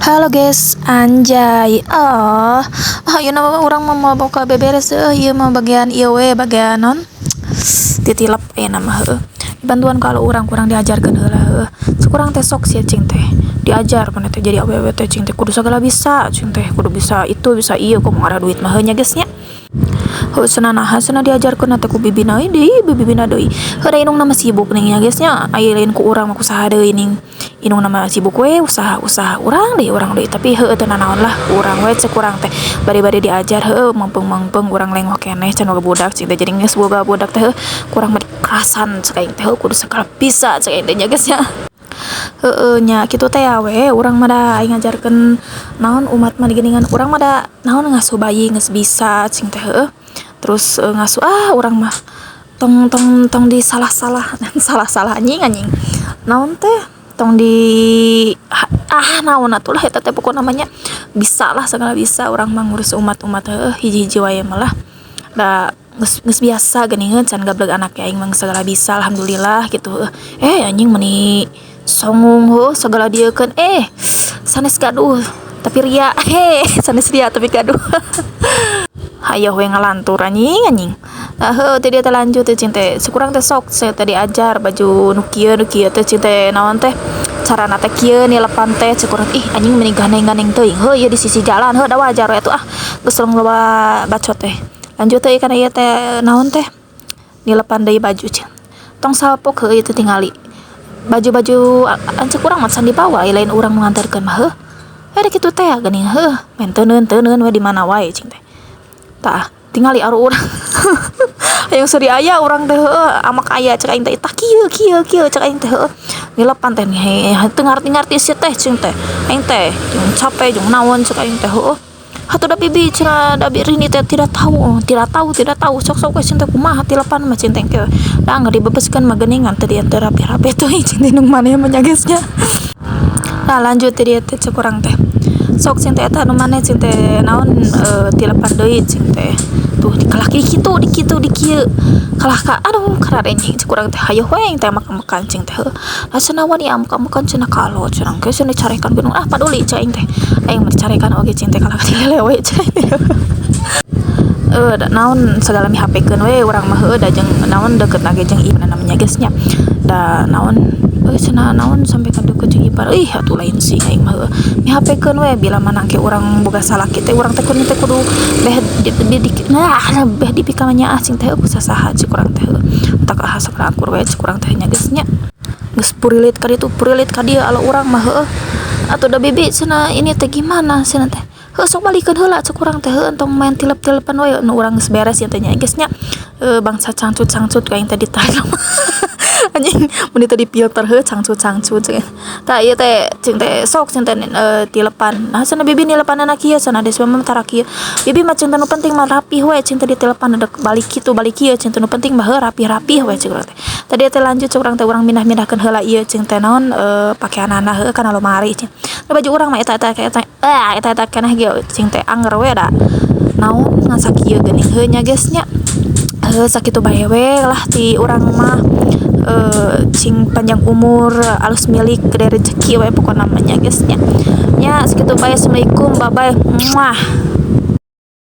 Halo guys, anjay. Ah, ayeuna mah urang mah moal boga beberes euy, ieu mah bagian ieu we, bagian naon? Titilep ayeuna mah heueuh. Bantuan kalau urang kurang diajarkeun heula heueuh. Sakurang teh sok sia cing teh. Diajar maneh teh jadi awewe teh cing teh kudu sagala bisa, cing teh kudu bisa itu bisa ieu komo ngarah duit mah heuh nya geus nya. Heuh cenah naha cenah diajarkeun teh ku bibina deui, bibina deui. Heuh da indungna mah sibuk ning nya geus nya, aya lain ku urang mah ku saha deui ning. Indungna mah sibuk we usaha-usaha urang deui tapi heueuh teu nanaon lah urang we ceuk urang teh bari-bari diajar heueuh mangpeung-mangpeung urang lengoh keneh can boga budak cing teh jadi geus boga budak teh heueuh kurang mah dikerasan cek aing teh heueuh kudu sagala bisa cek aing teh nya geus nya. Heueuh nya kitu teh we urang mah da aing ngajarkeun naon umat mah geuningan urang mah da naon ngasuh bayi geus bisa cing teh heueuh. Terus ngasuh ah urang mah tong tong tong disalah-salah salah-salah anjing anjing naon teh tong di ah naon atuh lah eta teh pokona mah nya bisa lah sagala bisa urang mah ngurus umat-umat heueuh hiji-hiji wae mah lah da geus geus biasa geuningan can gableg anak ge aing mah sagala bisa alhamdulillah gitu heueuh. Eh, anjing meuni songong heueuh sagala dieukeun eh sanes gaduh tapi ria heh sanes ria tapi gaduh. Hayoh we ngalantur anjing anjing. Heueuh teh dia teh lanjut teh cing teh sakurang teh sok saya teh diajar baju nu kieu teh cing teh naon teh carana teh kieu nilepan teh cek urang ih anjing meuni gandeng-gandeng teuing heuh ieu di sisi jalan heuh da wajar we atuh ah geus loba bacot teh. Lanjut teh kana ieu teh naon teh nilepan deui baju cing. Tong salpok heueuh ieu teh tingali. Baju-baju lanceuk urang mah can dibawa lain urang nu nganterkeun mah heuh. Da kitu teh geuning heuh maen teuneun-teuneun we di mana wae cing teh. Tah tingali aru urang hayang seuri aya urang teh heueuh amak aya cek aing teh tah kieu kieu kieu cek aing teh heueuh. Nilepan teh teu ngarti-ngarti sia teh cing teh. Aing teh jeung cape jeung naon cek aing teh heueuh. Hatur da bibi cenah da Rini teh tidak tahu, tidak tahu, tidak tahu sok-sok we cing teh kumaha tilepan mah cing teh engke. Da angger dibebeskeun mah geuningan teh dia teu rapi-rapi teuing cing teh indung maneh mah nya geus nya. Nah lanjut teh dieu teh cek urang teh. Sok cing teh eta nu maneh cing teh naon tilepan deui cing teh. Tuh dikalah di kitu di kitu di kieu. Kalah ka aduh kararenyeng cek urang teh hayoh we aing teh ambek-ambekan cing teh heueuh. Da cenah wani ambek-ambekan cenah kalo cenah engke cenah dicarekan gunung ah paduli cek aing teh. Aing mah dicarekan oge cing teh kalah ka dilelewe cek aing teh. Da naon sagala mihapekeun we urang mah heueuh da jeung naon deukeutna ge jeung ipar namanya geus nya. Da naon euy cenah naon sampe ka deukeut jeung ipar ih atuh lain sih aing mah heueuh. Mihapekeun we bila mana engke urang boga salaki teh urang teh kudu teh kudu beh di nah beh dipikamanyaah cing teh ku sasaha cek urang teh heueuh. Matak ah sok akur we cek urang teh nya geus nya. Geus purilit ka ditu purilit ka dieu alo urang mah heueuh. Atuh da bibi cenah ini teh gimana cenah teh. Heuh sok balikeun heula cek urang teh heueuh entong main tilep-tilepan we nu urang geus beres ieu teh nya geus nya. Bangsa cangcut-cangcut ku aing teh ditarik anjing mun teu dipilter heueuh cangcut-cangcut cek. Tah ieu teh cing teh sok cing teh tilepan. Nah cenah bibi nilepanna kieu cenah Deswa mah tara kieu. Bibi mah cing teh nu penting mah rapih we cing teh ditilepan dek balik kitu balik kieu cing teh nu penting mah heuh rapih-rapih we cek urang teh. Tadi teh lanjut cek urang teh urang mindah-mindahkeun heula ieu cing teh naon pakeanana heueuh kana lomari cing. Da baju urang mah eta-eta eta ah eta-eta keneh ge cing teh anger we da naon ngan sakieu geuning heuh nya geus nya. Heuh sakitu bae we lah ti urang mah cing panjang umur alus milik gede rezeki we pokona mah nya geus nya. Nya sakitu bae, assalamualaikum, bye bye. Muah.